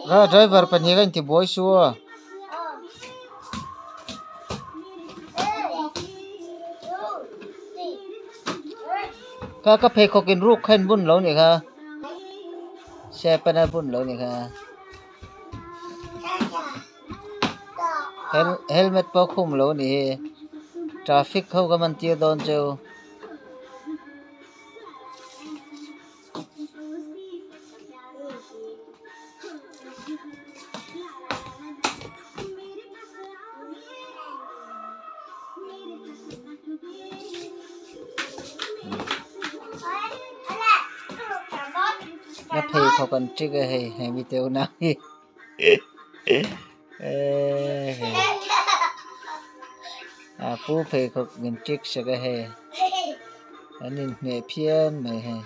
Kha driver pahnih kha intibuai su a. Kha ka pheikhawk in ruk kha in bun lo nih kha. Step a bun lo nih kha. Helmet pawh khum lo nih hi. Traffic ho ka man tir dawn cheu. A pheikhawk an ṭik a hei hemi te unau hi a pu pheikhawk min ṭik sak a hei an inhmeh phian mai hei.